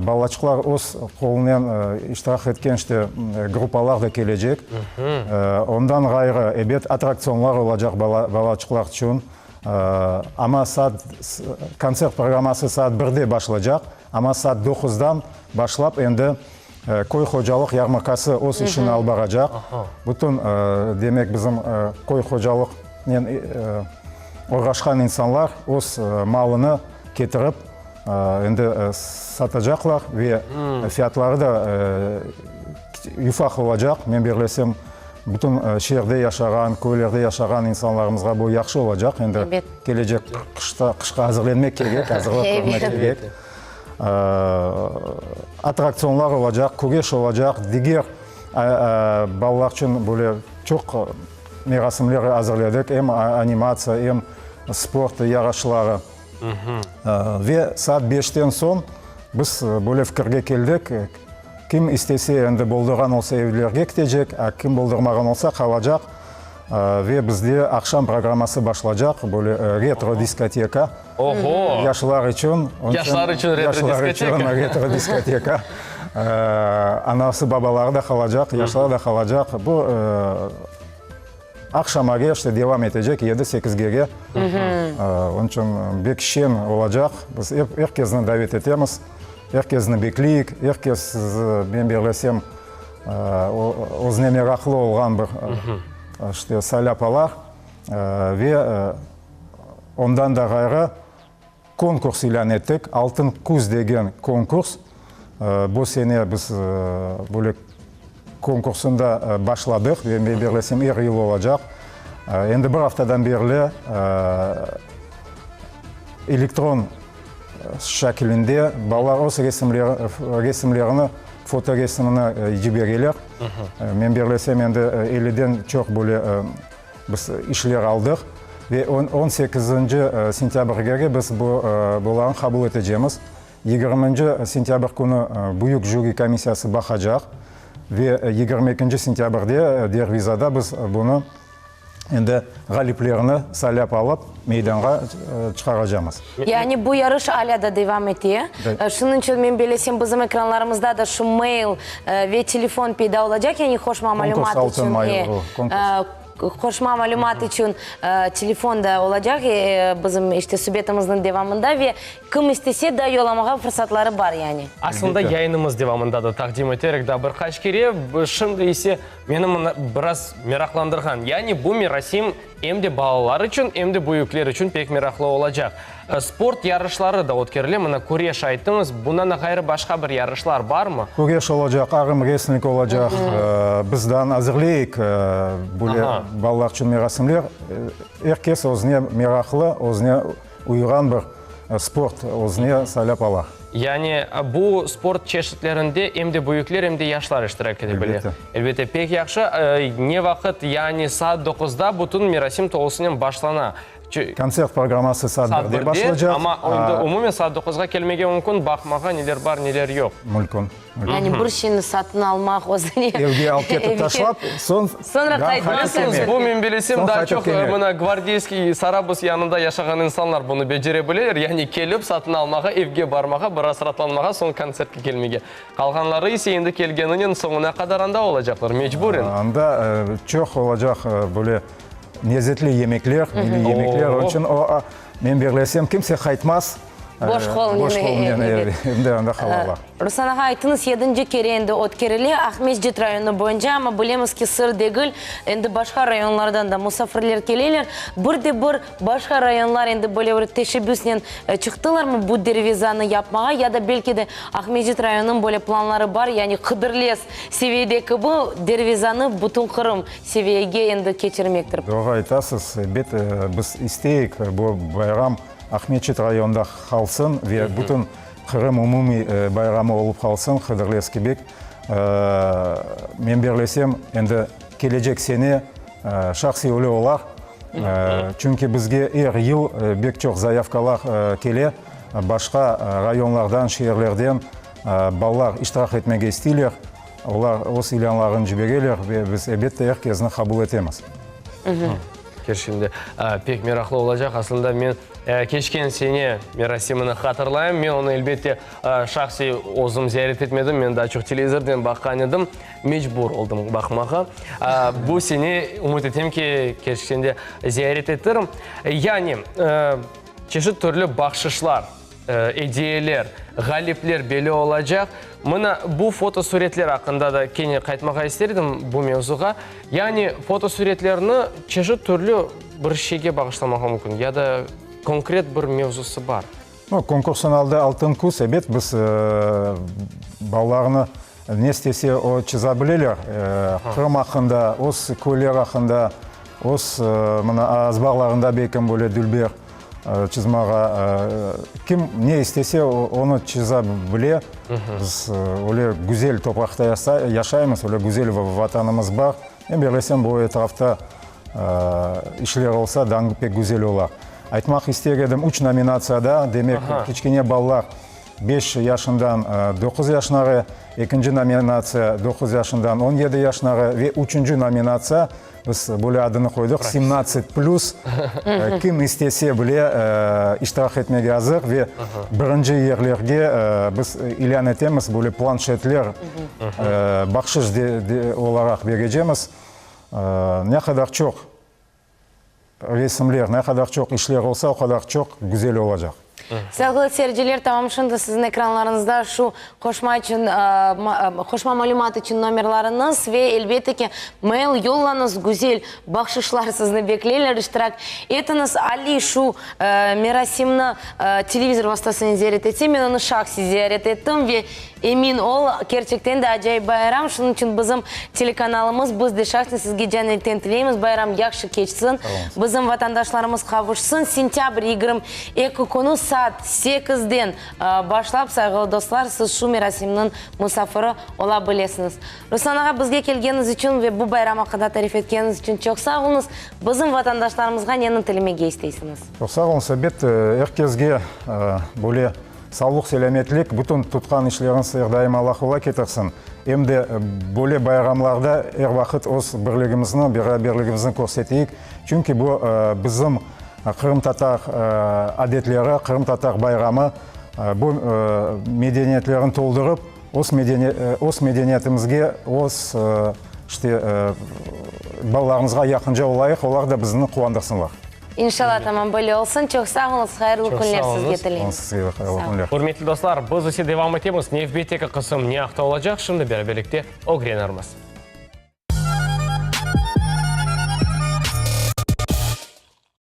Balaçıqlar öz qolunen iştirak etken işte gruppalar da kelecek. Ondan ğayrı, ebet, attraktsionlar olacaq balaçıqlar içün. Amma saat, kontsert programması saat birde başlacaq, amma saat doquzdan başlap endi köy hocalıq yarmarkası öz işini alıp baracaq. Bütün, demek, bizim köy hocalıqnen oğraşqan insanlar öz malını ketirip, Endi satacaqlar ve fiyatları da yufaq olacaq. Men birlesem, bütün şeerde yaşağan, köylerde yaşağan insanlarımızğa bu yahşı olacaq. Endi kelecek qışta, qışqa azırlenmek kerek, azırlıq körmek kerek. Attraktsionlar olacaq, küreş olacaq, diger balalar içün böyle çoq merasimler azırladık, em animatsiya, em sport yarışları. Ve saat beşten soñ biz böyle fikirge keldik, kim istese, endi boldurğan olsa evlerge ketecek, a kim boldurmağan olsa qalacaq. Ve bizde aqşam programması başlacaq, böyle retro diskoteka. Oho! Yaşlar içün. Yaşlar içün retro diskoteka. Yaşlar içün retro diskoteka. Anası, babaları da qalacaq, yaşlar da qalacaq. Bu Aqşamage işte devam etecek, yedi, sekizgege. Onıñ içün bek şeñ olacaq. Biz er, er kesni davet etemiz, er kesni bekleyik, er kes, men bellesem, özüne meraqlı olğan bir işte saylap alar. Ve ondan da ğayrı konkurs ilân ettik, Altın küz degen konkurs. Bu sene biz böyle konkursını da başladıq ve men bellesem er yıl olacaq. Endi bir aftadan berli elektron şekilinde balalar öz resimlerini, fotoresimini yibereler. Men bellesem endi elliden çoq böyle Biz işler aldıq ve on sekizinci sentâbrgege biz bu bularnı qabul etecemiz. Yigirminci sentâbr künü büyük jüri komissiyası baqacaq ve 22 sentâbrde Dervizada biz bunı endi ğaliplerini saylap alıp meydanğa çıqaracamız. Yani bu yarış alâ da devam ete. Şunıñ içün men bellesem, bizim ekranlarımızda da şu mail ve telefon peyda olacaq, yani qoşma malümat içün, qoşma malümat içün telefon da olacaq bizim işte subetimizniñ devamında ve kim istese da yollamağa fırsatları bar yani. Aslında yayınımız devamında da taqdim eterik daa bir qaç kere, şimdi ise meni mına biraz meraqlandırğan, yani bu merasim Em de balalar içün, em de büyükler içün pek meraqlı olacaq. Sport yarışları da ötkerile, mına küreş ayttıñız, bundan da ğayrı başqa bir yarışlar barmı? Küreş olacaq, armresling olacaq. Biz daa azırleyik böyle balalar içün merasimler. Er kes özüne meraqlı, özüne uyğan bir sport özüne saylap ala. Yani bu sport çeşitlerinde em de büyükler, em de yaşlar iştirak ete bile. Elbette. Elbette, pek yahşı. Ne vaqıt, yani saat doquzda bütün merasim tolusınen başlana. Kontsert programması saat birde başlaycaq. Amma endi umumen saat doquzğa kelmege mümkün, baqmağa neler bar, neler yoq. Mümkün. Yani bir şeyni satın almaq özüne. Evge alıp ketip taşlap, soñ Soñra qaytmaq kelmek. Bu, men bilesem, daa çoq mına Gvardeyskiy, Sarabuz yanında yaşağan insanlar bunı becere bileler. Yani kelip satın almağa, evge barmağa, biraz raatlanmağa, soñ kontsertke kelmege. Qalğanları ise endi kelgeninen soñuna qadar anda olacaqlar, mecburen. Anda çoq olacaq böyle lezetli yemekler, milliy yemekler. Onıñ içün o, men berlesem, kimse qaytmaz. Boş qolnen, Boş qolnen, endi anda qalalar. Ruslan ağa, aytıñız, yedinci kere endi ötkerile Aqmescit rayonı boyunca, amma bilemiz ki, sır degil, endi başqa rayonlardan da musafirler keleler. Bir de bir başqa rayonlar endi böyle bir teşebbüsnen çıqtılarmı bu dervizanı yapmağa, ya da belki de Aqmescit rayonınıñ böyle planları bar, yani Qıdırlez seviyedeki bu dervizanı bütün Qırım seviyege endi keçirmektir? Doğru aytasız, elbet, biz isteyik bu bayram Aqmescit rayonında qalsın ve bütün Qırım umumiy bayramı olıp qalsın, Hıdırlez kibik. Men berlesem, endi kelecek sene şahsiy öyle olar, çünki bizge er yıl bek çoq zayavkalar kele, başqa rayonlardan, şeerlerden balalar iştirak etmege isteyler, olar öz ilânlarını cibereler ve biz, elbette, er kesni qabul etemiz. Kerçekten de pek meraqlı olacaq. Aslında men keçken sene merasimini hatırlayım. Men onı, elbette, şahsiy özüm ziyaret etmedim. Men daa çoq televizorden baqqan edim. Mecbur oldım baqmağa. Bu sene ümüt etem ki, kerçekten de ziyaret etirim. Yani, çeşit türlü bahşışlar. Ediyeler, ğalipler belli olacaq. Mına bu fotosuretler aqqında da kene qaytmağa ister edim bu mevzuğa. Yani fotosuretlerni çeşit türlü bir şeyge bağışlamağa mümkün ya da konkret bir mevzusı bar. No, konkursnıñ adı Altın küz, ebet, biz balalarnı ne istese o çıza bileler. Qırım aqqında, öz köyleri aqqında, öz mına azbarlarında belkim böyle dülber çızmağa kim ne istese onı çıza bile. Biz öyle güzel topraqta yaşaymız, öyle güzel Vatanımız bar. Men bellesem, bu etrafta işler olsa, daa pek güzel olar. Aytmaq ister edim, üç nominatsiyada, demek, kiçkene balalar Beş yaşından doquz yaşınağa, ekinci nominatsiya doquz yaşından 17 yaşınağa ve üçünci nominatsiya, biz böyle adını qoydıq, semnadtsat plüs, kim istese bile iştirak etmege azır ve birinci yerlerge biz ilân etemiz, böyle planşetler bahşış olaraq berecemiz. Ne qadar çoq Resimler, ne qadar çoq işler olsa, o qadar çoq güzel olacaq. Sevgili seyirciler, tamam şimdi siziñ ekranlarıñızda şu qoşma içün, qoşma malümat içün nomerlarıñız ve elbette ki, mail yollañız, güzel bahşışlar sizni bekleyler, iştirak etiñiz. Ali şu merasimni televizor vastasınen ziyaret etse, men onı şahsiy ziyaret ettim ve Emin ol, kerçekten de acayip bayram, şunıñ içün bizim telekanalımız, biz de şahsen sizge can-elten tileymiz, bayram yahşı keçsin, bizim vatandaşlarımız qavuşsın. Sentâbr 22 künü saat sekizden başlap, sayğılı dostlar, siz şu merasimniñ musafiri ola bilesiñiz. Ruslan ağa, bizge kelgeniñiz içün ve bu bayram aqqında tarif etkeniñiz içün çoq sağ oluñız. Bizim vatandaşlarımızğa neni tilemege isteysiñiz? Çoq sağ oluñız, elbet, er kesge böyle Sağlıq-selâmetlik, bütün tutqan işleriñiz er daim Alla qolay ketirsin. Em de böyle bayramlarda er vaqıt öz birligimizni, beraberligimizni körseteyik. Çünki bu bizim qırımtatar adetleri, qırımtatar bayramı. Bu medeniyetlerini toldurıp, öz medeniyetimizge, öz, işte, balalarımızğa yaqınca olayıq, olar da bizni quvandırsınlar. İnşallah tamam böyle olsun. Çoq sağ oluñız, hayırlı künler sizge tileymiz. Sizge de hayırlı künler. Ürmetli dostlar, biz ise devam etemiz. Nevbetteki qısım ne aqta olacaq, şimdi beraberlikte ögrenirmiz.